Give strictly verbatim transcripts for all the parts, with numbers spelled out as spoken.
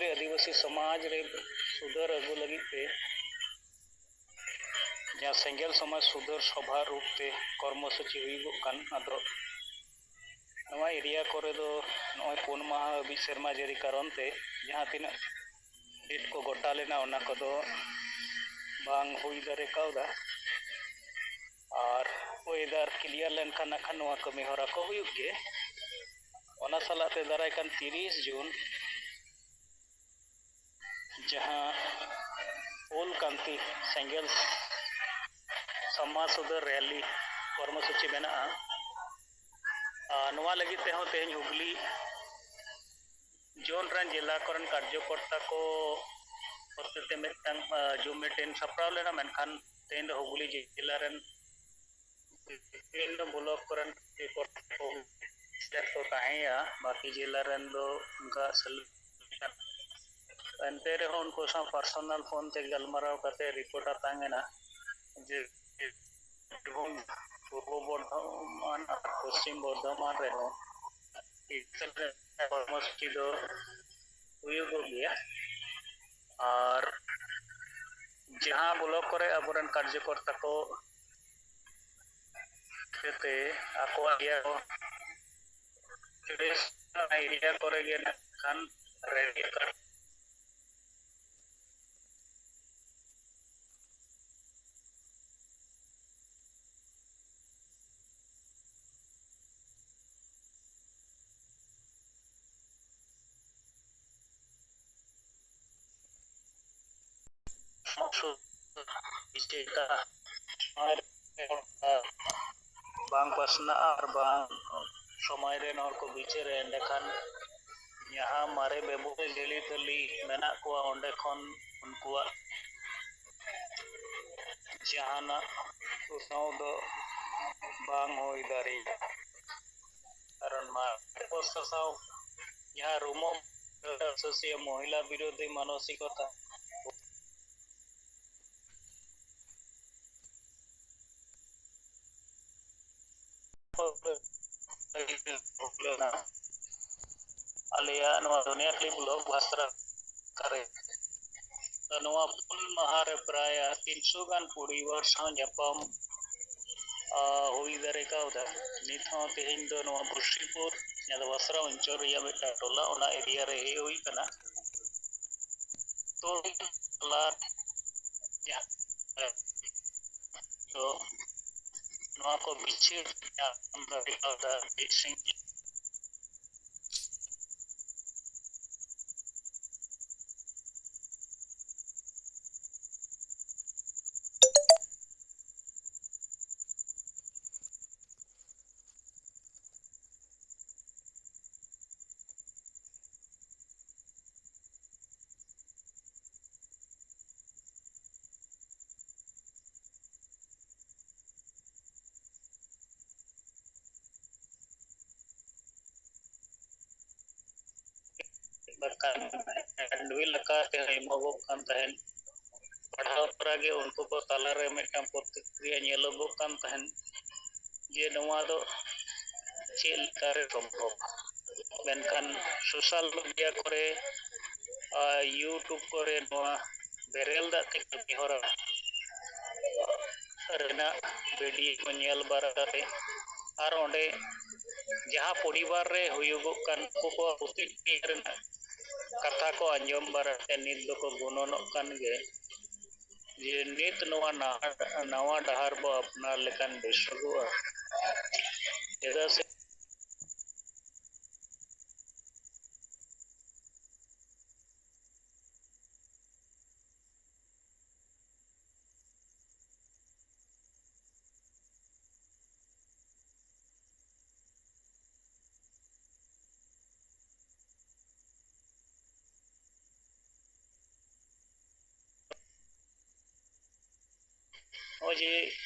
ᱨᱮ ᱟᱹᱫᱤᱵᱟᱹᱥᱤ ᱥᱚᱢᱟᱡᱽ ᱨᱮ ᱥᱩᱫᱷᱟᱹᱨ ᱟᱹᱜᱩ ᱞᱟᱹᱜᱤᱫ ᱛᱮ ᱡᱟᱦᱟᱸ ᱥᱮᱸᱜᱮᱞ ᱥᱚᱢᱟᱡᱽ ᱥᱩᱫᱷᱟᱹᱨ ᱥᱚᱵᱷᱟ ᱨᱩᱯ ᱛᱮ ᱠᱚᱨᱢᱚᱥᱩᱪᱤ ᱦᱩᱭᱩᱜᱚᱜ ᱠᱟᱱ, ᱟᱫᱚ ᱱᱚᱣᱟ ᱮᱨᱤᱭᱟ ᱠᱚᱨᱮ ᱫᱚ ᱱᱚᱜᱼᱚᱭ ᱯᱩᱱ ᱢᱟᱦᱟ ᱦᱟᱹᱵᱤᱡ ᱥᱮᱨᱢᱟ ᱡᱟᱹᱲᱤ ᱠᱟᱨᱚᱱ ᱛᱮ ᱡᱟᱦᱟᱸ ᱛᱤᱱᱟᱹᱜ ᱰᱮᱴ ᱠᱚ ᱜᱚᱴᱟ ᱞᱮᱱᱟ, ᱚᱱᱟ ᱠᱚᱫᱚ ᱵᱟᱝ ᱦᱩᱭ ᱫᱟᱲᱮ ᱠᱟᱣᱫᱟ᱾ ᱟᱨ ᱚᱭᱮᱫᱟᱨ ᱠᱞᱤᱭᱟᱨ ᱞᱮᱱᱠᱷᱟᱱ ᱱᱟᱠᱷᱟᱱ ᱱᱚᱣᱟ ᱠᱟᱹᱢᱤ ᱦᱚᱨᱟ ᱠᱚ ᱦᱩᱭᱩᱜ ᱜᱮ᱾ ᱚᱱᱟ ᱥᱟᱞᱟᱜ ᱛᱮ ᱫᱟᱨᱟᱭ ᱠᱟᱱ ᱛᱤᱨᱤᱥ ᱡᱩᱱ ᱡᱟᱦᱟᱸ ᱦᱩᱞ ᱠᱟᱱᱛᱤ ᱥᱮᱸᱜᱮᱞ ᱥᱟᱢᱟ ᱥᱩᱫᱷᱟᱹᱨ ᱨᱮᱞᱤ ᱠᱚᱨᱢᱚᱥᱩᱪᱤ ᱢᱮᱱᱟᱜᱼᱟ, ᱟᱨ ᱱᱚᱣᱟ ᱞᱟᱹᱜᱤᱫ ᱛᱮᱦᱚᱸ ᱛᱮᱦᱮᱧ ᱦᱩᱜᱽᱞᱤ ᱡᱳᱱ ᱨᱮᱱ ᱡᱮᱞᱟ ᱠᱚᱨᱮᱱ ᱠᱟᱨᱡᱚᱠᱚᱨᱛᱟ ᱠᱚ ᱦᱚᱛᱮᱛᱮ ᱢᱤᱫᱴᱟᱝ, ᱟ, ᱡᱩᱢ ᱢᱤᱴᱤᱝ ᱥᱟᱯᱲᱟᱣ ᱞᱮᱱᱟ, ᱢᱮᱱᱠᱷᱟᱱ ᱛᱮᱦᱮᱧ ᱫᱚ ᱦᱩᱜᱽᱞᱤ ᱡᱮᱞᱟ ᱨᱮᱱ ᱵᱤᱵᱷᱤᱱᱱᱚ ᱵᱞᱚᱠ ᱠᱚᱨᱮᱱ ᱠᱚ ᱛᱟᱦᱮᱸᱭᱟ, ᱵᱟᱹᱠᱤ ᱡᱮᱞᱟ ᱨᱮᱱ ᱫᱚ ᱚᱱᱠᱟ ᱥᱮᱞᱮᱫ᱾ ᱮᱱᱛᱮ ᱨᱮᱦᱚᱸ ᱩᱱᱠᱩ ᱥᱟᱶ ᱯᱟᱨᱥᱚᱱᱟᱞ ᱯᱷᱳᱱ ᱛᱮ ᱜᱟᱞᱢᱟᱨᱟᱣ ᱠᱟᱛᱮ ᱨᱤᱯᱳᱨᱴ ᱦᱟᱛᱟᱣ ᱮᱱᱟ ᱡᱮ ᱵᱤᱨᱵᱷᱩᱢ, ᱯᱩᱨᱵᱚ ᱵᱚᱨᱫᱷᱚᱢᱟᱱ ᱟᱨ ᱯᱚᱥᱪᱤᱢ ᱵᱚᱨᱫᱷᱚᱢᱟᱱ ᱨᱮᱦᱚᱸ ᱠᱚᱨᱢᱚᱥᱩᱪᱤ ᱫᱚ ᱦᱩᱭᱩᱜᱚᱜ ᱜᱮᱭᱟ᱾ ᱟᱨ ᱡᱟᱦᱟᱸ ᱵᱞᱚᱠ ᱠᱚᱨᱮ ᱟᱵᱚᱨᱮᱱ ᱠᱟᱨᱡᱚᱠᱚᱨᱛᱟ ᱠᱚ ᱠᱷᱮᱛᱮ ᱟᱠᱚᱣᱟᱜ ᱮᱨᱤᱭᱟ ᱠᱚ, ᱮᱨᱤᱭᱟ ᱠᱚᱨᱮ ᱜᱮ ᱱᱟᱜ ᱠᱷᱟᱱ ᱨᱮᱞᱤ ᱟᱠᱟᱫ᱾ ᱵᱟᱝ ᱯᱟᱥᱱᱟᱜᱼᱟ ᱟᱨ ᱵᱟᱝ ᱥᱚᱢᱟᱡᱽ ᱨᱮᱱ ᱦᱚᱲ ᱠᱚ ᱵᱤᱪᱟᱹᱨᱟ, ᱮᱸᱰᱮᱠᱷᱟᱱ ᱡᱟᱦᱟᱸ ᱢᱟᱨᱮ ᱵᱮᱵᱚᱦᱟᱨ ᱡᱷᱟᱹᱞᱤ ᱛᱷᱟᱹᱞᱤ ᱢᱮᱱᱟᱜ ᱠᱚᱣᱟ, ᱚᱸᱰᱮ ᱠᱷᱚᱱ ᱩᱱᱠᱩᱣᱟᱜ ᱡᱟᱦᱟᱱᱟᱜ ᱩᱛᱱᱟᱹᱣ ᱫᱚ ᱵᱟᱝ ᱦᱩᱭ ᱫᱟᱲᱮᱭᱟᱜᱼᱟ᱾ ᱠᱟᱨᱚᱱ ᱢᱟᱨᱮ ᱯᱨᱚᱥᱟᱥᱚᱱ ᱡᱟᱦᱟᱸ ᱨᱩᱢᱚᱜ ᱥᱳᱥᱤᱭᱟᱞ ᱢᱚᱦᱤᱞᱟ ᱵᱤᱨᱳᱫᱷᱤ ᱢᱟᱱᱚᱥᱤᱠᱚᱛᱟ, ᱟᱞᱮᱭᱟᱜ ᱱᱚᱣᱟ ᱫᱩᱱᱤᱭᱟᱹᱠᱷᱟᱞᱤ ᱵᱞᱚᱠ ᱵᱷᱟᱥᱨᱟ ᱠᱟᱨᱮ᱾ ᱱᱚᱣᱟ ᱯᱩᱱ ᱢᱟᱦᱟ ᱨᱮ ᱯᱨᱟᱭ ᱛᱤᱱᱥᱚ ᱜᱟᱱ ᱯᱚᱨᱤᱵᱟᱨ ᱥᱟᱶ ᱧᱟᱯᱟᱢ, ᱟ, ᱦᱩᱭ ᱫᱟᱲᱮ ᱠᱟᱣᱫᱟ᱾ ᱱᱤᱛ ᱦᱚᱸ ᱛᱮᱦᱮᱧ ᱫᱚ ᱱᱚᱣᱟ ᱵᱷᱩᱥᱤᱯᱩᱨ, ᱡᱟᱦᱟᱸ ᱫᱚ ᱵᱟᱥᱨᱟ ᱚᱧᱪᱚᱞ ᱨᱮᱭᱟᱜ ᱢᱤᱫᱴᱟᱝ ᱴᱚᱞᱟ, ᱚᱱᱟ ᱮᱨᱤᱭᱟ ᱨᱮ ᱦᱮᱡ ᱦᱩᱭ ᱠᱟᱱᱟ᱾ ᱛᱚ, ᱛᱟᱞᱟ ᱡᱟᱦᱟᱸ ᱛᱚ, ᱱᱚᱣᱟ ᱠᱚ ᱵᱤᱪᱟᱹᱨ ᱨᱮᱭᱟᱜ ᱟᱢ ᱫᱟᱲᱮ ᱠᱟᱣᱫᱟ ᱢᱤᱫ ᱥᱤᱧ᱾ ᱵᱟᱠᱷᱟᱱ ᱦᱮᱱᱰᱵᱤᱞ ᱞᱮᱠᱟᱛᱮ ᱮᱢᱚᱜᱚᱜ ᱠᱟᱱ ᱛᱟᱦᱮᱸᱫ᱾ ᱯᱟᱲᱦᱟᱣ ᱛᱚᱨᱟ ᱜᱮ ᱩᱱᱠᱩ ᱠᱚ ᱛᱟᱞᱟᱨᱮ ᱢᱤᱫᱴᱟᱝ ᱯᱨᱚᱛᱤᱠᱨᱤᱭᱟ ᱧᱮᱞᱚᱜᱚᱜ ᱠᱟᱱ ᱛᱟᱦᱮᱸᱫ ᱡᱮ ᱱᱚᱣᱟ ᱫᱚ ᱪᱮᱫ ᱞᱮᱠᱟᱨᱮ ᱥᱚᱢᱵᱷᱚᱵ᱾ ᱢᱮᱱᱠᱷᱟᱱ ᱥᱳᱥᱟᱞ ᱢᱤᱰᱤᱭᱟ ᱠᱚᱨᱮ, ᱟᱨ YouTube ᱠᱚᱨᱮ ᱱᱚᱣᱟ ᱵᱮᱨᱮᱞ ᱫᱟᱜ ᱛᱮ ᱠᱟᱹᱢᱤ ᱦᱚᱨᱟ ᱨᱮᱱᱟᱜ ᱵᱷᱤᱰᱤᱭᱳ ᱠᱚ ᱧᱮᱞ ᱵᱟᱲᱟ ᱠᱟᱛᱮ, ᱟᱨ ᱚᱸᱰᱮ ᱡᱟᱦᱟᱸ ᱯᱚᱨᱤᱵᱟᱨ ᱨᱮ ᱦᱩᱭᱩᱜᱚᱜ ᱠᱟᱱ, ᱩᱱᱠᱩ ᱠᱚᱣᱟᱜ ᱯᱨᱚᱛᱤᱠᱨᱤᱭᱟ ᱨᱮᱱᱟᱜ ᱠᱟᱛᱷᱟ ᱠᱚ ᱟᱸᱡᱚᱢ ᱵᱟᱲᱟ ᱠᱟᱛᱮ ᱱᱤᱛ ᱫᱚᱠᱚ ᱜᱩᱱᱟᱹᱱᱚᱜ ᱠᱟᱱ ᱜᱮ ᱡᱮ ᱱᱤᱛ ᱱᱚᱣᱟ ᱱᱟᱦᱟᱜ, ᱱᱟᱣᱟ ᱰᱟᱦᱟᱨ ᱵᱚ ᱟᱯᱱᱟᱨ ᱞᱮᱠᱷᱟᱱ ᱵᱮᱥᱚᱜᱚᱜᱼᱟ᱾ ᱪᱮᱫᱟᱜ ᱥᱮ ᱱᱚᱜᱼᱚᱭ ᱡᱮ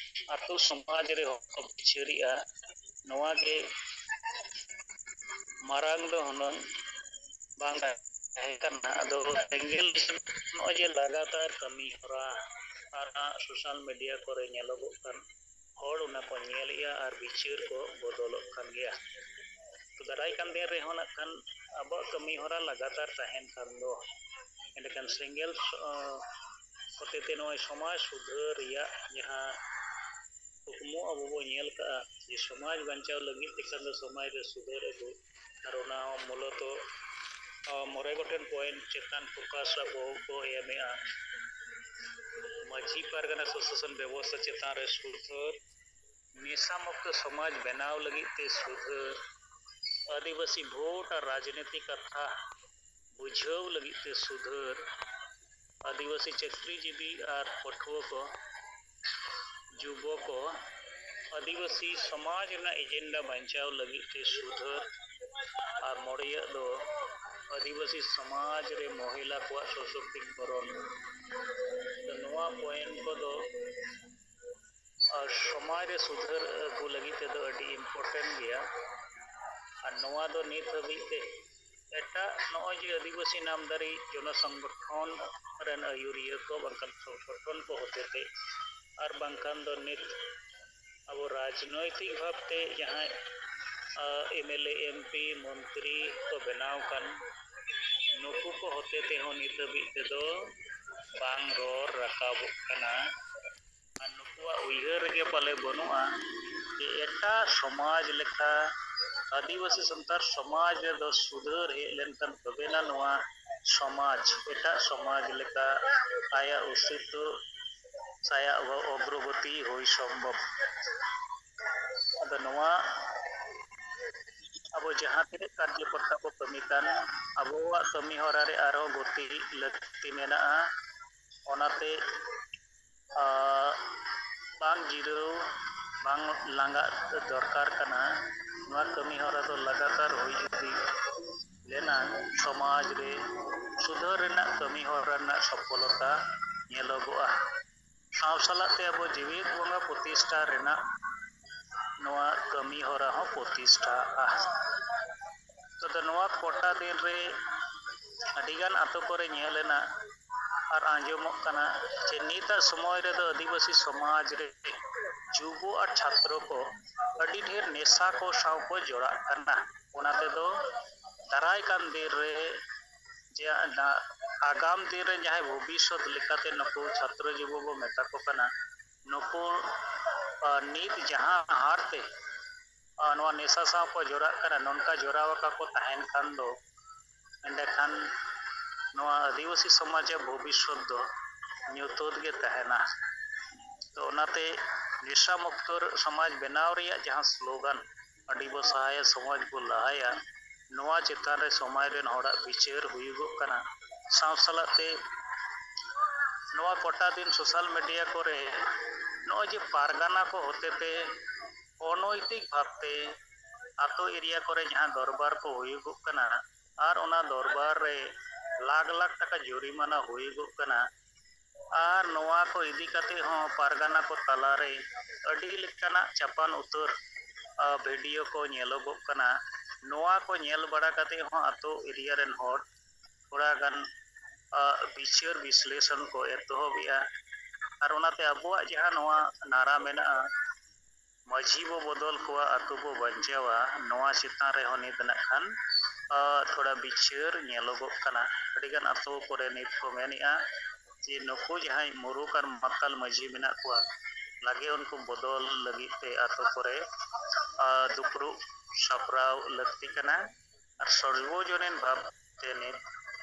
ᱟᱛᱳ ᱥᱚᱢᱟᱡᱽ ᱨᱮ ᱦᱚᱲ ᱠᱚ ᱵᱤᱪᱟᱹᱨᱮᱜᱼᱟ, ᱱᱚᱣᱟ ᱜᱮ ᱢᱟᱨᱟᱝ ᱫᱚ ᱦᱩᱱᱟᱹᱝ ᱵᱟᱝ ᱛᱟᱦᱮᱸ ᱠᱟᱱᱟ᱾ ᱟᱫᱚ ᱥᱮᱸᱜᱮᱞ ᱱᱚᱜᱼᱚᱭ ᱡᱮ ᱞᱟᱜᱟᱛᱟᱨ ᱠᱟᱹᱢᱤ ᱦᱚᱨᱟ ᱟᱨ social media ᱠᱚᱨᱮ ᱧᱮᱞᱚᱜᱚᱜ ᱠᱟᱱ, ᱦᱚᱲ ᱚᱱᱟ ᱠᱚ ᱧᱮᱞᱮᱜᱼᱟ ᱟᱨ ᱵᱤᱪᱟᱹᱨ ᱠᱚ ᱵᱚᱫᱚᱞᱚᱜ ᱠᱟᱱ ᱜᱮᱭᱟ᱾ ᱛᱚ, ᱫᱟᱨᱟᱭ ᱠᱟᱱ ᱫᱤᱱ ᱨᱮᱦᱚᱸ ᱱᱟᱜ ᱠᱷᱟᱱ ᱟᱵᱚᱣᱟᱜ ᱠᱟᱹᱢᱤ ᱦᱚᱨᱟ ᱞᱟᱜᱟᱛᱟᱨ ᱛᱟᱦᱮᱱ ᱠᱷᱟᱱ ᱫᱚ, ᱮᱸᱰᱮᱠᱷᱟᱱ ᱥᱮᱸᱜᱮᱞ ᱥᱚ-, ᱦᱚᱛᱮᱛᱮ ᱱᱚᱜᱼᱚᱭ ᱥᱚᱢᱟᱡᱽ ᱥᱩᱫᱷᱟᱹᱨ ᱨᱮᱭᱟᱜ ᱡᱟᱦᱟᱸ ᱠᱩᱠᱢᱩ ᱟᱵᱚ ᱵᱚ ᱧᱮᱞ ᱠᱟᱜᱼᱟ, ᱡᱮ ᱥᱚᱢᱟᱡᱽ ᱵᱟᱧᱪᱟᱣ ᱞᱟᱹᱜᱤᱫ ᱛᱮᱠᱷᱟᱱ ᱫᱚ ᱥᱚᱢᱟᱡᱽ ᱨᱮ ᱥᱩᱫᱷᱟᱹᱨ ᱟᱹᱜᱩ, ᱟᱨ ᱚᱱᱟ ᱦᱚᱸ ᱢᱩᱞᱚᱛᱚ, ᱟ, ᱢᱚᱬᱮ ᱜᱚᱴᱮᱱ point ᱪᱮᱛᱟᱱ focus ᱟᱵᱚ ᱠᱚ ᱮᱢᱮᱜᱼᱟ᱾ ᱢᱟᱹᱡᱷᱤ ᱯᱟᱨᱜᱟᱱᱟ ᱥᱚᱥᱟᱥᱚᱱ ᱵᱮᱵᱚᱥᱛᱷᱟ ᱪᱮᱛᱟᱱ ᱨᱮ ᱥᱩᱫᱷᱟᱹᱨ, ᱱᱮᱥᱟ ᱢᱩᱠᱛᱚ ᱥᱚᱢᱟᱡᱽ ᱵᱮᱱᱟᱣ ᱞᱟᱹᱜᱤᱫ ᱛᱮ ᱥᱩᱫᱷᱟᱹᱨ, ᱟᱹᱫᱤᱵᱟᱹᱥᱤ ᱵᱷᱳᱴ ᱟᱨ ᱨᱟᱡᱽᱱᱤᱛᱤ ᱠᱟᱛᱷᱟ ᱵᱩᱡᱷᱟᱹᱣ ᱞᱟᱹᱜᱤᱫ ᱛᱮ ᱥᱩᱫᱷᱟᱹᱨ, ᱟᱹᱫᱤᱵᱟᱹᱥᱤ ᱪᱟᱹᱠᱨᱤᱡᱤᱵᱤ ᱟᱨ ᱯᱟᱹᱴᱷᱩᱣᱟᱹ ᱠᱚ, ᱡᱩᱵᱚ ᱠᱚ, ᱟᱹᱫᱤᱵᱟᱹᱥᱤ ᱥᱚᱢᱟᱡᱽ ᱨᱮᱱᱟᱜ agenda ᱵᱟᱧᱪᱟᱣ ᱞᱟᱹᱜᱤᱫ ᱛᱮ ᱥᱩᱫᱷᱟᱹᱨ, ᱟᱨ ᱢᱚᱬᱮᱭᱟᱜ ᱫᱚ ᱟᱹᱫᱤᱵᱟᱹᱥᱤ ᱥᱚᱢᱟᱡᱽ ᱨᱮ ᱢᱚᱦᱤᱞᱟ ᱠᱚᱣᱟᱜ ᱥᱚᱥᱚᱠᱛᱤᱠᱚᱨᱚᱱ᱾ ᱛᱚ, ᱱᱚᱣᱟ point ᱠᱚᱫᱚ, ᱟᱨ, ᱥᱚᱢᱟᱡᱽ ᱨᱮ ᱥᱩᱫᱷᱟᱹᱨ ᱟᱹᱜᱩ ᱞᱟᱹᱜᱤᱫ ᱛᱮᱫᱚ ᱟᱹᱰᱤ important ᱜᱮᱭᱟ᱾ ᱟᱨ ᱱᱚᱣᱟ ᱫᱚ ᱱᱤᱛ ᱦᱟᱹᱵᱤᱡ ᱛᱮ ᱮᱴᱟᱜ ᱱᱚᱜᱼᱚᱭ ᱡᱮ ᱟᱹᱫᱤᱵᱟᱹᱥᱤ ᱱᱟᱢᱫᱟᱨᱤ ᱡᱚᱱᱚ ᱥᱚᱝᱜᱚᱴᱷᱚᱱ ᱨᱮᱱ ᱟᱹᱭᱩᱨᱤᱭᱟᱹ ᱠᱚ ᱵᱟᱝᱠᱷᱟᱱ ᱥᱚᱝᱜᱚᱴᱷᱚᱱ ᱠᱚ ᱦᱚᱛᱮᱛᱮ, ᱟᱨ ᱵᱟᱝᱠᱷᱟᱱ ᱫᱚ ᱱᱤᱛ ᱟᱵᱚ ᱨᱟᱡᱽᱱᱳᱭᱛᱤᱠ ᱵᱷᱟᱵᱽᱛᱮ ᱡᱟᱦᱟᱸᱭ, ᱟ, MLA, MP, ᱢᱚᱱᱛᱨᱤ ᱠᱚ ᱵᱮᱱᱟᱣ ᱠᱟᱱ, ᱱᱩᱠᱩ ᱠᱚ ᱦᱚᱛᱮ ᱛᱮᱦᱚᱸ ᱱᱤᱛ ᱦᱟᱹᱵᱤᱡ ᱛᱮᱫᱚ ᱵᱟᱝ ᱨᱚᱲ ᱨᱟᱠᱟᱵᱚᱜ ᱠᱟᱱᱟ᱾ ᱟᱨ ᱱᱩᱠᱩᱣᱟᱜ ᱩᱭᱦᱟᱹᱨ ᱨᱮᱜᱮ ᱯᱟᱞᱮ ᱵᱟᱹᱱᱩᱜᱼᱟ ᱡᱮ ᱮᱴᱟᱜ ᱥᱚᱢᱟᱡᱽ ᱞᱮᱠᱟ ᱟᱹᱫᱤᱵᱟᱹᱥᱤ ᱥᱟᱱᱛᱟᱲ ᱥᱚᱢᱟᱡᱽ ᱨᱮᱫᱚ ᱥᱩᱫᱷᱟᱹᱨ ᱦᱮᱡ ᱞᱮᱱᱠᱷᱟᱱ ᱛᱚᱵᱮᱱᱟ ᱱᱚᱣᱟ ᱥᱚᱢᱟᱡᱽ ᱮᱴᱟᱜ ᱥᱚᱢᱟᱡᱽ ᱞᱮᱠᱟ ᱟᱭᱟᱜ ᱚᱥᱛᱤᱛᱛᱚ ᱥᱮ ᱟᱭᱟᱜ ᱚᱜᱨᱚᱜᱚᱛᱤ ᱦᱩᱭ ᱥᱚᱢᱵᱷᱚᱵ᱾ ᱟᱫᱚ ᱱᱚᱣᱟ ᱟᱵᱚ ᱡᱟᱦᱟᱸ ᱛᱤᱱᱟᱹᱜ ᱠᱟᱨᱡᱚᱠᱚᱨᱛᱟ ᱠᱚ ᱠᱟᱹᱢᱤ ᱠᱟᱱ, ᱟᱵᱚᱣᱟᱜ ᱠᱟᱹᱢᱤ ᱦᱚᱨᱟ ᱨᱮ ᱟᱨᱦᱚᱸ ᱜᱚᱛᱤ ᱞᱟᱹᱠᱛᱤ ᱢᱮᱱᱟᱜᱼᱟ᱾ ᱚᱱᱟᱛᱮ, ᱟ, ᱵᱟᱝ ᱡᱤᱨᱟᱹᱣ, ᱵᱟᱝ ᱞᱟᱸᱜᱟᱜ ᱫᱚᱨᱠᱟᱨ ᱠᱟᱱᱟ᱾ ᱱᱚᱣᱟ ᱠᱟᱹᱢᱤ ᱦᱚᱨᱟ ᱫᱚ ᱞᱟᱜᱟᱛᱟᱨ ᱦᱩᱭ ᱤᱫᱤ ᱞᱮᱱᱟ, ᱥᱚᱢᱟᱡᱽ ᱨᱮ ᱥᱩᱫᱷᱟᱹᱨ ᱨᱮᱱᱟᱜ ᱠᱟᱹᱢᱤ ᱦᱚᱨᱟ ᱨᱮᱱᱟᱜ ᱥᱚᱯᱷᱚᱞᱚᱛᱟ ᱧᱮᱞᱚᱜᱚᱜᱼᱟ᱾ ᱥᱟᱶ ᱥᱟᱞᱟᱜ ᱛᱮ ᱟᱵᱚ ᱡᱤᱣᱮᱫ ᱵᱚᱸᱜᱟ ᱯᱨᱚᱛᱤᱥᱴᱷᱟ ᱨᱮᱱᱟᱜ ᱱᱚᱣᱟ ᱠᱟᱹᱢᱤ ᱦᱚᱨᱟ ᱦᱚᱸ ᱯᱨᱚᱛᱤᱥᱴᱷᱟᱜᱼᱟ᱾ ᱛᱚᱵᱮ ᱱᱚᱣᱟ ᱠᱚᱴᱟ ᱫᱤᱱ ᱨᱮ ᱟᱹᱰᱤᱜᱟᱱ ᱟᱛᱳ ᱠᱚᱨᱮ ᱧᱮᱞ ᱮᱱᱟ ᱟᱨ ᱟᱸᱡᱚᱢᱚᱜ ᱠᱟᱱᱟ ᱡᱮ ᱱᱤᱛᱟᱜ ᱥᱚᱢᱚᱭ ᱨᱮᱫᱚ ᱟᱹᱫᱤᱵᱟᱹᱥᱤ ᱥᱚᱢᱟᱡᱽ ᱨᱮ ᱡᱩᱵᱚ ᱟᱨ ᱪᱷᱟᱛᱨᱚ ᱠᱚ ᱟᱹᱰᱤ ᱰᱷᱮᱨ ᱱᱮᱥᱟ ᱠᱚ ᱥᱟᱶ ᱠᱚ ᱡᱚᱲᱟᱜ ᱠᱟᱱᱟ᱾ ᱚᱱᱟ ᱛᱮᱫᱚ ᱫᱟᱨᱟᱭ ᱠᱟᱱ ᱫᱤᱱ ᱨᱮ ᱡᱮ ᱟᱜᱟᱢ ᱫᱤᱱ ᱨᱮ ᱡᱟᱦᱟᱸᱭ ᱵᱷᱚᱵᱤᱥᱥᱚᱛ ᱞᱮᱠᱟᱛᱮ ᱱᱩᱠᱩ ᱪᱷᱟᱛᱨᱚ ᱡᱩᱵᱚ ᱵᱚ ᱢᱮᱛᱟ ᱠᱚ ᱠᱟᱱᱟ, ᱱᱩᱠᱩ ᱱᱤᱛ ᱡᱟᱦᱟᱸ ᱦᱟᱨ ᱛᱮ ᱱᱚᱣᱟ ᱱᱮᱥᱟ ᱥᱟᱶ ᱠᱚ ᱡᱚᱲᱟᱜ ᱠᱟᱱᱟ, ᱱᱚᱝᱠᱟ ᱡᱚᱲᱟᱣ ᱟᱠᱟ ᱠᱚ ᱛᱟᱦᱮᱱ ᱠᱷᱟᱱ ᱫᱚ, ᱮᱸᱰᱮᱠᱷᱟᱱ ᱱᱚᱣᱟ ᱟᱹᱫᱤᱵᱟᱹᱥᱤ ᱥᱚᱢᱟᱡᱟᱜ ᱵᱷᱚᱵᱤᱥᱥᱚᱛ ᱫᱚ ᱧᱩᱛᱟᱹᱛ ᱜᱮ ᱛᱟᱦᱮᱱᱟ᱾ ᱛᱚ ᱚᱱᱟᱛᱮ ᱱᱮᱥᱟ ᱢᱩᱠᱛᱚ ᱥᱚᱢᱟᱡᱽ ᱵᱮᱱᱟᱣ ᱨᱮᱭᱟᱜ ᱡᱟᱦᱟᱸ ᱥᱞᱳᱜᱟᱱ, "ᱟᱹᱰᱤ ᱵᱚ ᱥᱟᱦᱟᱭᱟ, ᱥᱚᱢᱟᱡᱽ ᱵᱚ ᱞᱟᱦᱟᱭᱟ", ᱱᱚᱣᱟ ᱪᱮᱛᱟᱱ ᱨᱮ ᱥᱚᱢᱟᱡᱽ ᱨᱮᱱ ᱦᱚᱲᱟᱜ ᱵᱤᱪᱟᱹᱨ ᱦᱩᱭᱩᱜᱚᱜ ᱠᱟᱱᱟ᱾ ᱥᱟᱶ ᱥᱟᱞᱟᱜ ᱛᱮ ᱱᱚᱣᱟ ᱠᱚᱴᱟ ᱫᱤᱱ social media ᱠᱚᱨᱮ ᱱᱚᱜᱼᱚᱭ ᱡᱮ ᱯᱟᱨᱜᱟᱱᱟ ᱠᱚ ᱦᱚᱛᱮᱛᱮ ᱚᱱᱚᱭᱛᱤᱠ ᱵᱷᱟᱵᱽᱛᱮ ᱟᱛᱳ area ᱠᱚᱨᱮ ᱡᱟᱦᱟᱸ ᱫᱚᱨᱵᱟᱨ ᱠᱚ ᱦᱩᱭᱩᱜᱚᱜ ᱠᱟᱱᱟ ᱟᱨ ᱚᱱᱟ ᱫᱚᱨᱵᱟᱨ ᱨᱮ ᱞᱟᱠᱷ ᱞᱟᱠᱷ ᱴᱟᱠᱟ ᱡᱩᱨᱤᱢᱟᱱᱟ ᱦᱩᱭᱩᱜᱚᱜ ᱠᱟᱱᱟ, ᱟᱨ ᱱᱚᱣᱟ ᱠᱚ ᱤᱫᱤ ᱠᱟᱛᱮ ᱦᱚᱸ ᱯᱟᱨᱜᱟᱱᱟ ᱠᱚ ᱛᱟᱞᱟᱨᱮ ᱟᱹᱰᱤ ᱞᱮᱠᱟᱱᱟᱜ ᱪᱟᱯᱟᱱ ᱩᱛᱟᱹᱨ, ᱟ, video ᱠᱚ ᱧᱮᱞᱚᱜᱚᱜ ᱠᱟᱱᱟ᱾ ᱱᱚᱣᱟ ᱠᱚ ᱧᱮᱞ ᱵᱟᱲᱟ ᱠᱟᱛᱮ ᱦᱚᱸ ᱟᱛᱳ area ᱨᱮᱱ ᱦᱚᱲ ᱛᱷᱚᱲᱟ ᱜᱟᱱ, ᱟ, ᱵᱤᱪᱟᱹᱨ ᱵᱤᱥᱞᱮᱥᱚᱱ ᱠᱚ ᱮᱛᱚᱦᱚᱵᱮᱜᱼᱟ᱾ ᱟᱨ ᱚᱱᱟᱛᱮ ᱟᱵᱚᱣᱟᱜ ᱡᱟᱦᱟᱸ ᱱᱚᱣᱟ ᱱᱟᱨᱟ ᱢᱮᱱᱟᱜᱼᱟ, "ᱢᱟᱹᱡᱷᱤ ᱵᱚ ᱵᱚᱫᱚᱞ ᱠᱚᱣᱟ, ᱟᱛᱳ ᱵᱚ ᱵᱟᱧᱪᱟᱣᱟ", ᱱᱚᱣᱟ ᱪᱮᱛᱟᱱ ᱨᱮᱦᱚᱸ ᱱᱤᱛ ᱱᱟᱜ ᱠᱷᱟᱱ, ᱟ, ᱛᱷᱚᱲᱟ ᱵᱤᱪᱟᱹᱨ ᱧᱮᱞᱚᱜᱚᱜ ᱠᱟᱱᱟ᱾ ᱟᱹᱰᱤᱜᱟᱱ ᱟᱛᱳ ᱠᱚᱨᱮ ᱱᱤᱛ ᱠᱚ ᱢᱮᱱᱮᱜᱼᱟ ᱡᱮ ᱱᱩᱠᱩ ᱡᱟᱦᱟᱸᱭ ᱢᱩᱨᱩᱠ ᱟᱨ ᱢᱟᱛᱟᱞ ᱢᱟᱹᱡᱷᱤ ᱢᱮᱱᱟᱜ ᱠᱚᱣᱟ, ᱞᱟᱜᱮ ᱩᱱᱠᱩ ᱵᱚᱫᱚᱞ ᱞᱟᱹᱜᱤᱫ ᱛᱮ ᱟᱛᱳ ᱠᱚᱨᱮ, ᱟ, ᱫᱩᱯᱲᱩᱵ ᱥᱟᱯᱲᱟᱣ ᱞᱟᱹᱠᱛᱤ ᱠᱟᱱᱟ᱾ ᱟᱨ ᱥᱟᱨᱵᱚᱡᱚᱱᱤᱱ ᱵᱷᱟᱵᱽ ᱛᱮ ᱱᱤᱛ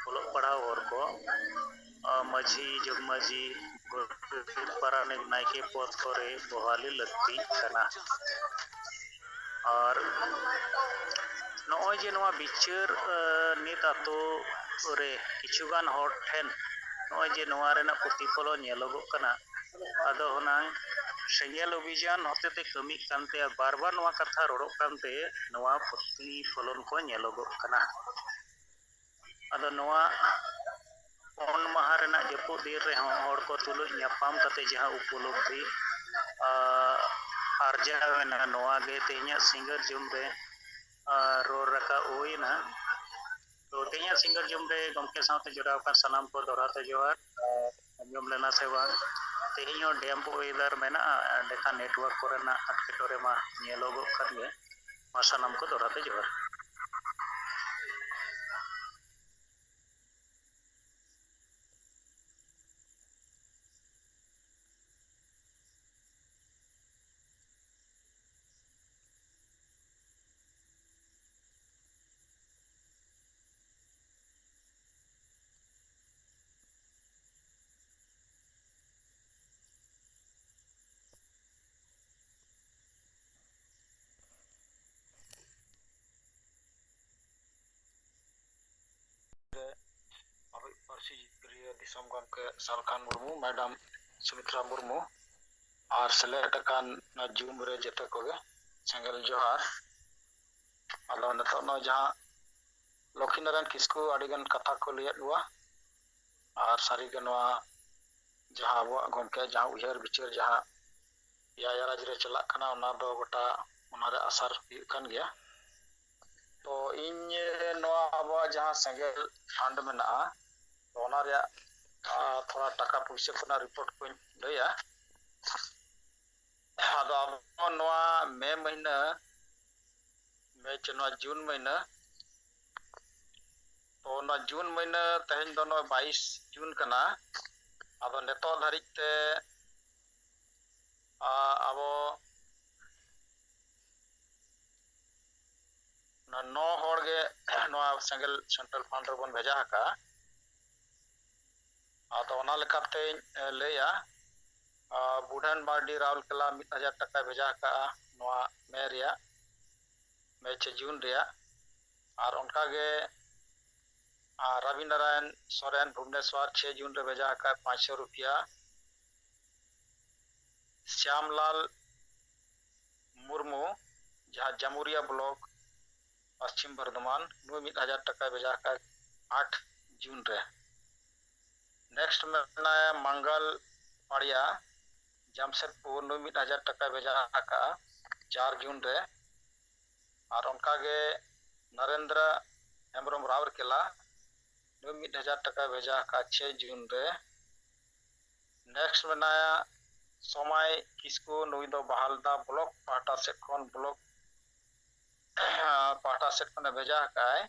ᱚᱞᱚᱜ ᱯᱟᱲᱦᱟᱣ ᱦᱚᱲ ᱠᱚ, ᱟ, ᱢᱟᱹᱡᱷᱤ, ᱡᱚᱜᱽ ᱢᱟᱹᱡᱷᱤ, ᱜᱚᱰᱮᱛ, ᱯᱟᱨᱟᱱᱤᱠ, ᱱᱟᱭᱠᱮ ᱯᱚᱫᱽ ᱠᱚᱨᱮ ᱵᱚᱦᱟᱞᱤ ᱞᱟᱹᱠᱛᱤᱜ ᱠᱟᱱᱟ᱾ ᱟᱨ ᱱᱚᱜᱼᱚᱭ ᱡᱮ ᱱᱚᱣᱟ ᱵᱤᱪᱟᱹᱨ, ᱟ, ᱱᱤᱛ ᱟᱛᱳ ᱨᱮ ᱠᱤᱪᱷᱩᱜᱟᱱ ᱦᱚᱲ ᱴᱷᱮᱱ ᱱᱚᱜᱼᱚᱭ ᱡᱮ ᱱᱚᱣᱟ ᱨᱮᱱᱟᱜ ᱯᱨᱚᱛᱤᱯᱷᱚᱞᱚᱱ ᱧᱮᱞᱚᱜᱚᱜ ᱠᱟᱱᱟ, ᱟᱫᱚ ᱦᱩᱱᱟᱹᱝ ᱥᱮᱸᱜᱮᱞ ᱚᱵᱷᱤᱡᱟᱱ ᱦᱚᱛᱮᱛᱮ ᱠᱟᱹᱢᱤᱜ ᱠᱟᱱᱛᱮ ᱟᱨ ᱵᱟᱨ ᱵᱟᱨ ᱱᱚᱣᱟ ᱠᱟᱛᱷᱟ ᱨᱚᱲᱚᱜ ᱠᱟᱱᱛᱮ ᱱᱚᱣᱟ ᱯᱨᱚᱛᱤᱯᱷᱚᱞᱚᱱ ᱠᱚ ᱧᱮᱞᱚᱜᱚᱜ ᱠᱟᱱᱟ᱾ ᱟᱫᱚ ᱱᱚᱣᱟ ᱯᱩᱱ ᱢᱟᱦᱟ ᱨᱮᱱᱟᱜ ᱡᱟᱹᱯᱩᱫ ᱫᱤᱱ ᱨᱮᱦᱚᱸ ᱦᱚᱲ ᱠᱚ ᱛᱩᱞᱩᱡ ᱧᱟᱯᱟᱢ ᱠᱟᱛᱮ ᱡᱟᱦᱟᱸ ᱩᱯᱚᱞᱚᱵᱽᱫᱷᱤ, ᱟ, ᱟᱨᱡᱟᱣ ᱮᱱᱟ, ᱱᱚᱣᱟ ᱜᱮ ᱛᱮᱦᱮᱧᱟᱜ ᱥᱤᱸᱜᱟᱹᱲ ᱡᱚᱢ ᱨᱮ, ᱟ, ᱨᱚᱲ ᱨᱟᱠᱟᱵ ᱦᱩᱭᱮᱱᱟ᱾ ᱛᱚ ᱛᱮᱦᱮᱧᱟᱜ ᱥᱤᱸᱜᱟᱹᱲ ᱡᱚᱢ ᱨᱮ ᱜᱚᱢᱠᱮ ᱥᱟᱶᱛᱮ ᱡᱚᱲᱟᱣ ᱟᱠᱟᱱ ᱥᱟᱱᱟᱢ ᱠᱚ ᱫᱚᱦᱲᱟ ᱛᱮ ᱡᱚᱦᱟᱨ᱾ ᱟᱨ ᱟᱸᱡᱚᱢ ᱞᱮᱱᱟ ᱥᱮ ᱵᱟᱝ? ᱛᱮᱦᱮᱧ ᱦᱚᱸ damp weather ᱢᱮᱱᱟᱜᱼᱟ, ᱮᱸᱰᱮᱠᱷᱟᱱ network ᱠᱚᱨᱮᱱᱟᱜ ᱮᱴᱠᱮᱴᱚᱬᱮ ᱢᱟ ᱧᱮᱞᱚᱜᱚᱜ ᱠᱟᱱ ᱜᱮ᱾ ᱢᱟ ᱥᱟᱱᱟᱢ ᱠᱚ ᱫᱚᱦᱲᱟ ᱛᱮ ᱡᱚᱦᱟᱨ᱾ ᱠᱩᱥᱤ ᱯᱨᱤᱭᱚ ᱫᱤᱥᱚᱢ ᱜᱚᱢᱠᱮ ᱥᱟᱞᱠᱷᱟᱱ ᱢᱩᱨᱢᱩ, ᱢᱮᱰᱟᱢ ᱥᱩᱢᱤᱛᱨᱟ ᱢᱩᱨᱢᱩ ᱟᱨ ᱥᱮᱞᱮᱫ ᱟᱠᱟᱱ ᱱᱚᱣᱟ ᱡᱩᱢ ᱨᱮ ᱡᱚᱛᱚ ᱠᱚᱜᱮ ᱥᱮᱸᱜᱮᱞ ᱡᱚᱦᱟᱨ᱾ ᱟᱫᱚ ᱱᱤᱛᱚᱜ ᱱᱚᱣᱟ ᱡᱟᱦᱟᱸ ᱞᱚᱠᱠᱷᱤᱱᱟᱨᱟᱭᱚᱱ ᱠᱤᱥᱠᱩ ᱟᱹᱰᱤᱜᱟᱱ ᱠᱟᱛᱷᱟ ᱠᱚ ᱞᱟᱹᱭᱮᱫ ᱵᱚᱣᱟ, ᱟᱨ ᱥᱟᱹᱨᱤᱜᱮ ᱱᱚᱣᱟ ᱡᱟᱦᱟᱸ ᱟᱵᱚᱣᱟᱜ ᱜᱚᱢᱠᱮ ᱡᱟᱦᱟᱸ ᱩᱭᱦᱟᱹᱨ ᱵᱤᱪᱟᱹᱨ ᱡᱟᱦᱟᱸ ᱮᱭᱟᱭ ᱨᱟᱡᱽ ᱨᱮ ᱪᱟᱞᱟᱜ ᱠᱟᱱᱟ, ᱚᱱᱟ ᱫᱚ ᱜᱚᱴᱟ ᱚᱱᱟᱨᱮ ᱟᱥᱟᱨ ᱦᱩᱭᱩᱜ ᱠᱟᱱ ᱜᱮᱭᱟ᱾ ᱛᱚ ᱤᱧ ᱱᱚᱣᱟ ᱟᱵᱚᱣᱟᱜ ᱡᱟᱦᱟᱸ ᱥᱮᱸᱜᱮᱞ ᱯᱷᱟᱱᱰ ᱢᱮᱱᱟᱜᱼᱟ, ᱛᱚ ᱚᱱᱟ ᱨᱮᱭᱟᱜ ᱟᱨ ᱛᱷᱚᱲᱟ ᱴᱟᱠᱟ ᱯᱩᱭᱥᱟᱹ ᱠᱚᱨᱮᱱᱟᱜ ᱨᱤᱯᱳᱨᱴ ᱠᱚᱧ ᱞᱟᱹᱭᱟ᱾ ᱟᱫᱚ ᱟᱵᱚ ᱱᱚᱣᱟ ᱢᱮ ᱢᱟᱹᱦᱱᱟᱹ, ᱢᱮ ᱪᱮ ᱱᱚᱣᱟ ᱡᱩᱱ ᱢᱟᱹᱦᱱᱟᱹ, ᱛᱚ ᱱᱚᱣᱟ ᱡᱩᱱ ᱢᱟᱹᱦᱱᱟᱹ ᱛᱮᱦᱮᱧ ᱫᱚ ᱱᱚᱜᱼᱚᱭ ᱵᱟᱭᱤᱥ ᱡᱩᱱ ᱠᱟᱱᱟ᱾ ᱟᱫᱚ ᱱᱤᱛᱚᱜ ᱫᱷᱟᱹᱨᱤᱡ ᱛᱮ ᱟ, ᱟᱵᱚ ᱱᱚ ᱦᱚᱲ ᱜᱮ ᱱᱚᱣᱟ ᱥᱮᱸᱜᱮᱞ ᱥᱮᱱᱴᱨᱟᱞ ᱯᱷᱟᱱᱰ ᱨᱮᱵᱚᱱ ᱵᱷᱮᱡᱟ ᱟᱠᱟᱫᱼᱟ᱾ ᱟᱫᱚ ᱚᱱᱟ ᱞᱮᱠᱟᱛᱮᱧ ᱞᱟᱹᱭᱟ, ᱵᱩᱰᱷᱟᱹᱱ ᱢᱟᱨᱰᱤ ᱨᱟᱣᱩᱞᱠᱮᱞᱟ ᱢᱤᱫ ᱦᱟᱡᱟᱨ ᱴᱟᱠᱟᱭ ᱵᱷᱮᱡᱟ ᱟᱠᱟᱫᱼᱟ ᱱᱚᱣᱟ ᱢᱮ ᱨᱮᱭᱟᱜ, ᱢᱮ ᱪᱮ ᱡᱩᱱ ᱨᱮᱭᱟᱜ᱾ ᱟᱨ ᱚᱱᱠᱟᱜᱮ ᱨᱟᱵᱤ ᱱᱟᱨᱟᱭᱚᱱ ᱥᱚᱨᱮᱱ ᱵᱷᱩᱵᱽᱱᱮᱥᱣᱟᱨ ᱪᱷᱮ ᱡᱩᱱ ᱨᱮ ᱵᱷᱮᱡᱟ ᱟᱠᱟᱫ ᱯᱟᱸᱪᱥᱚ ᱨᱩᱯᱤᱭᱟ᱾ ᱥᱭᱟᱢᱞᱟᱞ ᱢᱩᱨᱢᱩ, ᱡᱟᱦᱟᱸ ᱡᱟᱢᱩᱨᱤᱭᱟ ᱵᱞᱚᱠ, ᱯᱚᱥᱪᱤᱢ ᱵᱚᱨᱫᱷᱚᱢᱟᱱ, ᱱᱩᱭ ᱢᱤᱫ ᱦᱟᱡᱟᱨ ᱴᱟᱠᱟᱭ ᱵᱷᱮᱡᱟ ᱟᱠᱟᱫ ᱟᱴ ᱡᱩᱱ ᱨᱮ᱾ ᱱᱮᱠᱥᱴ ᱢᱮᱱᱟᱭᱟ ᱢᱟᱝᱜᱟᱞ ᱯᱟᱲᱤᱭᱟ, ᱡᱟᱢᱥᱮᱫᱽᱯᱩᱨ, ᱱᱩᱭ ᱢᱤᱫ ᱦᱟᱡᱟᱨ ᱴᱟᱠᱟᱭ ᱵᱷᱮᱡᱟ ᱟᱠᱟᱫᱼᱟ ᱪᱟᱨ ᱡᱩᱱ ᱨᱮ᱾ ᱟᱨ ᱚᱱᱠᱟᱜᱮ ᱱᱟᱨᱮᱱᱫᱨᱟ ᱦᱮᱢᱵᱨᱚᱢ ᱨᱟᱣᱩᱨᱠᱮᱞᱟ, ᱱᱩᱭ ᱢᱤᱫ ᱦᱟᱡᱟᱨ ᱴᱟᱠᱟᱭ ᱵᱷᱮᱡᱟ ᱟᱠᱟᱫᱼᱟ ᱪᱷᱮᱭ ᱡᱩᱱ ᱨᱮ᱾ ᱱᱮᱠᱥᱴ ᱢᱮᱱᱟᱭᱟ ᱥᱚᱢᱟᱭ ᱠᱤᱥᱠᱩ, ᱱᱩᱭ ᱫᱚ ᱵᱟᱦᱟᱞᱫᱟ ᱵᱞᱚᱠ ᱯᱟᱦᱴᱟ ᱥᱮᱫ ᱠᱷᱚᱱ, ᱵᱞᱚᱠ ᱯᱟᱦᱴᱟ ᱥᱮᱫ ᱠᱷᱚᱱᱮ ᱵᱷᱮᱡᱟ ᱟᱠᱟᱫᱼᱟᱭ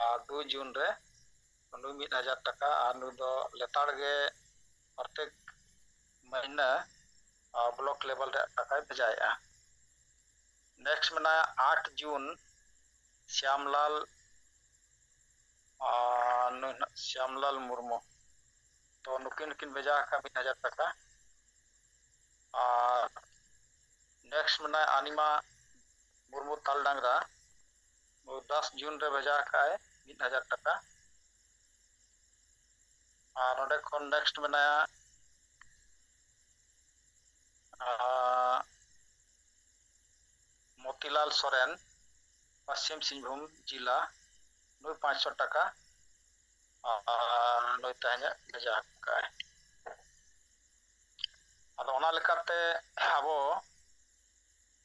ᱟᱨ ᱫᱩᱭ ᱡᱩᱱ ᱨᱮ᱾ ᱱᱩᱭ ᱢᱤᱫ ᱦᱟᱡᱟᱨ ᱴᱟᱠᱟ, ᱟᱨ ᱱᱩᱭ ᱫᱚ ᱞᱮᱛᱟᱲ ᱜᱮ ᱯᱨᱚᱛᱮᱠ ᱢᱟᱹᱦᱱᱟᱹ ᱵᱞᱚᱠ ᱞᱮᱵᱮᱞ ᱨᱮᱭᱟᱜ ᱴᱟᱠᱟᱭ ᱵᱷᱮᱡᱟᱭᱮᱫᱼᱟ᱾ ᱱᱮᱠᱥᱴ ᱢᱮᱱᱟᱭᱟ ᱟᱴ ᱡᱩᱱ, ᱥᱭᱟᱢᱞᱟᱞ, ᱟᱨ ᱱᱩᱭ ᱱᱟᱜ ᱥᱭᱟᱢᱞᱟᱞ ᱢᱩᱨᱢᱩ᱾ ᱛᱚ ᱱᱩᱠᱤᱱ ᱦᱚᱸᱠᱤᱱ ᱵᱷᱮᱡᱟ ᱟᱠᱟᱫ ᱢᱤᱫ ᱦᱟᱡᱟᱨ ᱴᱟᱠᱟ᱾ ᱟᱨ ᱱᱮᱠᱥᱴ ᱢᱮᱱᱟᱭᱟ ᱟᱱᱤᱢᱟ ᱢᱩᱨᱢᱩ ᱛᱟᱞᱰᱟᱝᱨᱟ, ᱫᱟᱥ ᱡᱩᱱ ᱨᱮ ᱵᱷᱮᱡᱟ ᱟᱠᱟᱫᱼᱟᱭ ᱢᱤᱫ ᱦᱟᱡᱟᱨ ᱴᱟᱠᱟ᱾ ᱟᱨ ᱱᱚᱰᱮ ᱠᱷᱚᱱ next ᱢᱮᱱᱟᱭᱟ, ᱟᱨ, ᱢᱚᱛᱤᱞᱟᱞ ᱥᱚᱨᱮᱱ, ᱯᱚᱥᱪᱤᱢ ᱥᱤᱝᱵᱷᱩᱢ ᱡᱮᱞᱟ, ᱱᱩᱭ ᱯᱟᱸᱪᱥᱚ ᱴᱟᱠᱟ, ᱟᱨ ᱱᱩᱭ ᱛᱮᱦᱮᱧᱟᱜ ᱵᱷᱮᱡᱟ ᱟᱠᱟᱫᱼᱟᱭ᱾ ᱟᱫᱚ ᱚᱱᱟ ᱞᱮᱠᱟᱛᱮ ᱟᱵᱚ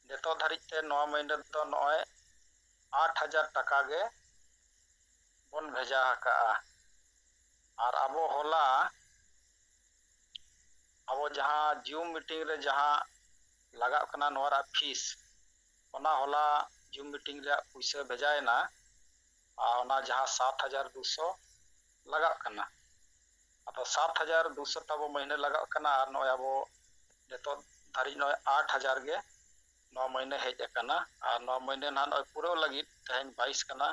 ᱱᱤᱛᱚᱜ ᱫᱷᱟᱹᱨᱤᱡ ᱛᱮ ᱱᱚᱣᱟ ᱢᱟᱹᱦᱱᱟᱹ ᱫᱚ ᱱᱚᱜᱼᱚᱭ ᱟᱴ ᱦᱟᱡᱟᱨ ᱴᱟᱠᱟ ᱜᱮ ᱵᱚᱱ ᱵᱷᱮᱡᱟ ᱟᱠᱟᱫᱼᱟ᱾ ᱟᱨ ᱟᱵᱚ ᱦᱚᱞᱟ, ᱟᱵᱚ ᱡᱟᱦᱟᱸ Zoom meeting ᱨᱮ ᱡᱟᱦᱟᱸ ᱞᱟᱜᱟᱜ ᱠᱟᱱᱟ ᱱᱚᱣᱟ ᱨᱮᱭᱟᱜ fees, ᱚᱱᱟ ᱦᱚᱞᱟ Zoom meeting ᱨᱮᱭᱟᱜ ᱯᱩᱭᱥᱟᱹ ᱵᱷᱮᱡᱟᱭᱮᱱᱟ, ᱟᱨ ᱚᱱᱟ ᱡᱟᱦᱟᱸ ᱥᱟᱛ ᱦᱟᱡᱟᱨ ᱫᱩᱥᱚ ᱞᱟᱜᱟᱜ ᱠᱟᱱᱟ, ᱟᱫᱚ ᱥᱟᱛ ᱦᱟᱡᱟᱨ ᱫᱩᱥᱚ ᱛᱟᱵᱚ ᱢᱟᱹᱦᱱᱟᱹ ᱞᱟᱜᱟᱜ ᱠᱟᱱᱟ᱾ ᱟᱨ ᱱᱚᱜᱼᱚᱭ ᱟᱵᱚ ᱱᱤᱛᱚᱜ ᱫᱷᱟᱹᱨᱤᱡ ᱱᱚᱜᱼᱚᱭ ᱟᱴ ᱦᱟᱡᱟᱨ ᱜᱮ ᱱᱚᱣᱟ ᱢᱟᱹᱦᱱᱟᱹ ᱦᱮᱡ ᱟᱠᱟᱱᱟ᱾ ᱟᱨ ᱱᱚᱣᱟ ᱢᱟᱹᱦᱱᱟᱹ ᱱᱟᱦᱟᱜ ᱱᱚᱜᱼᱚᱭ ᱯᱩᱨᱟᱹᱣ ᱞᱟᱹᱜᱤᱫ ᱛᱮᱦᱮᱧ ᱵᱟᱭᱤᱥ ᱠᱟᱱᱟ,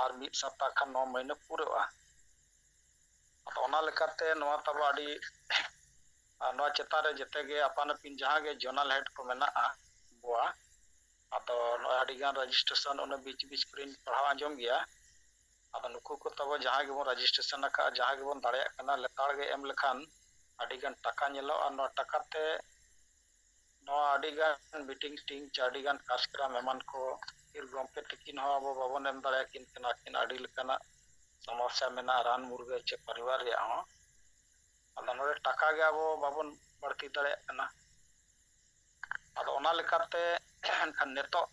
ᱟᱨ ᱢᱤᱫ ᱥᱟᱯᱛᱟ ᱠᱷᱟᱱ ᱱᱚᱣᱟ ᱢᱟᱹᱦᱱᱟᱹ ᱯᱩᱨᱟᱹᱜᱼᱟ᱾ ᱟᱫᱚ ᱚᱱᱟ ᱞᱮᱠᱟᱛᱮ ᱱᱚᱣᱟ ᱛᱟᱵᱚ ᱟᱹᱰᱤ, ᱟᱨ ᱱᱚᱣᱟ ᱪᱮᱛᱟᱱ ᱨᱮ ᱡᱮᱛᱮ ᱜᱮ ᱟᱯᱟᱱ ᱟᱹᱯᱤᱱ ᱡᱟᱦᱟᱸ ᱜᱮ zonal head ᱠᱚ ᱢᱮᱱᱟᱜᱼᱟ ᱟᱵᱚᱣᱟᱜ, ᱟᱫᱚ ᱱᱚᱜᱼᱚᱭ ᱟᱹᱰᱤ ᱜᱟᱱ registration ᱚᱱᱟ ᱵᱤᱪ ᱵᱤᱪ ᱠᱚᱨᱮᱧ ᱯᱟᱲᱦᱟᱣ ᱟᱸᱡᱚᱢ ᱜᱮᱭᱟ᱾ ᱟᱫᱚ ᱱᱩᱠᱩ ᱠᱚ ᱛᱟᱵᱚ ᱡᱟᱦᱟᱸ ᱜᱮᱵᱚᱱ registration ᱟᱠᱟᱫᱼᱟ, ᱡᱟᱦᱟᱸ ᱜᱮᱵᱚᱱ ᱫᱟᱲᱮᱭᱟᱜ ᱠᱟᱱᱟ, ᱞᱮᱛᱟᱲ ᱜᱮ ᱮᱢ ᱞᱮᱠᱷᱟᱱ ᱟᱹᱰᱤ ᱜᱟᱱ ᱴᱟᱠᱟ ᱧᱮᱞᱚᱜᱼᱟ᱾ ᱱᱚᱣᱟ ᱴᱟᱠᱟ ᱛᱮ ᱱᱚᱣᱟ ᱟᱹᱰᱤ ᱜᱟᱱ meeting ᱴᱤᱝ ᱪᱮ ᱟᱹᱰᱤ ᱜᱟᱱ ᱠᱟᱨᱡᱚᱠᱨᱚᱢ ᱮᱢᱟᱱ ᱠᱚ ᱯᱤᱨ ᱜᱚᱢᱠᱮ ᱛᱟᱹᱠᱤᱱ ᱦᱚᱸ ᱟᱵᱚ ᱵᱟᱵᱚᱱ ᱮᱢ ᱫᱟᱲᱮᱭᱟᱠᱤᱱ ᱠᱟᱱᱟ᱾ ᱟᱹᱠᱤᱱ ᱟᱹᱰᱤ ᱞᱮᱠᱟᱱᱟᱜ ᱥᱚᱢᱚᱥᱥᱟ ᱢᱮᱱᱟᱜᱼᱟ, ᱨᱟᱱ ᱢᱩᱨᱜᱟᱹᱱ ᱪᱮ ᱯᱚᱨᱤᱵᱟᱨ ᱨᱮᱭᱟᱜ ᱦᱚᱸ᱾ ᱟᱫᱚ ᱱᱚᱰᱮ ᱴᱟᱠᱟ ᱜᱮ ᱟᱵᱚ ᱵᱟᱵᱚᱱ ᱵᱟᱹᱲᱛᱤ ᱫᱟᱲᱮᱭᱟᱜ ᱠᱟᱱᱟ᱾ ᱟᱫᱚ ᱚᱱᱟ ᱞᱮᱠᱟᱛᱮ ᱮᱱᱠᱷᱟᱱ ᱱᱤᱛᱚᱜ,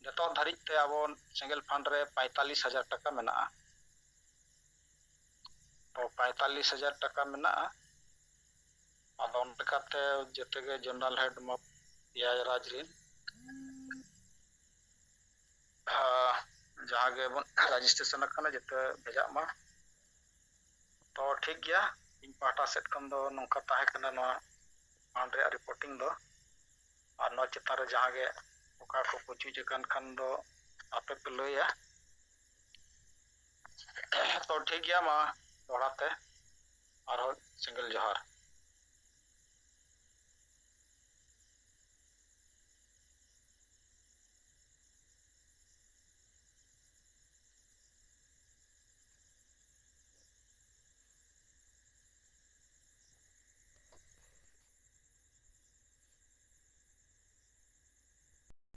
ᱱᱤᱛᱚᱜ ᱫᱷᱟᱹᱨᱤᱡ ᱛᱮ ᱟᱵᱚ ᱥᱮᱸᱜᱮᱞ fund ᱨᱮ ᱯᱚᱸᱭᱛᱟᱞᱞᱤᱥ ᱦᱟᱡᱟᱨ ᱴᱟᱠᱟ ᱢᱮᱱᱟᱜᱼᱟ᱾ ᱛᱚ ᱯᱚᱸᱭᱛᱟᱞᱞᱤᱥ ᱦᱟᱡᱟᱨ ᱴᱟᱠᱟ ᱢᱮᱱᱟᱜᱼᱟ᱾ ᱟᱫᱚ ᱚᱱᱟ ᱞᱮᱠᱟᱛᱮ ᱡᱮᱛᱮ ᱜᱮ zonal head ᱢᱟ ᱯᱮᱭᱟ ᱨᱟᱡᱽ ᱨᱮᱱ, ᱟᱸ, ᱡᱟᱦᱟᱸ ᱜᱮᱵᱚᱱ registration ᱟᱠᱟᱱᱟ ᱡᱮᱛᱮ ᱵᱷᱮᱡᱟᱜ ᱢᱟ᱾ ᱛᱚ ᱴᱷᱤᱠ ᱜᱮᱭᱟ, ᱤᱧ ᱯᱟᱦᱴᱟ ᱥᱮᱫ ᱠᱷᱚᱱ ᱫᱚ ᱱᱚᱝᱠᱟ ᱛᱟᱦᱮᱸ ᱠᱟᱱᱟ ᱱᱚᱣᱟ fund ᱨᱮᱭᱟᱜ reporting ᱫᱚ᱾ ᱟᱨ ᱱᱚᱣᱟ ᱪᱮᱛᱟᱱ ᱨᱮ ᱡᱟᱦᱟᱸ ᱜᱮ ᱚᱠᱟ ᱠᱚ ᱠᱩᱪᱩᱡ ᱟᱠᱟᱱ ᱠᱷᱟᱱ ᱫᱚ ᱟᱯᱮ ᱯᱮ ᱞᱟᱹᱭᱟ᱾ ᱛᱚ ᱴᱷᱤᱠ ᱜᱮᱭᱟ, ᱢᱟ ᱫᱚᱦᱲᱟ ᱛᱮ ᱟᱨᱦᱚᱸ ᱥᱮᱸᱜᱮᱞ ᱡᱚᱦᱟᱨ᱾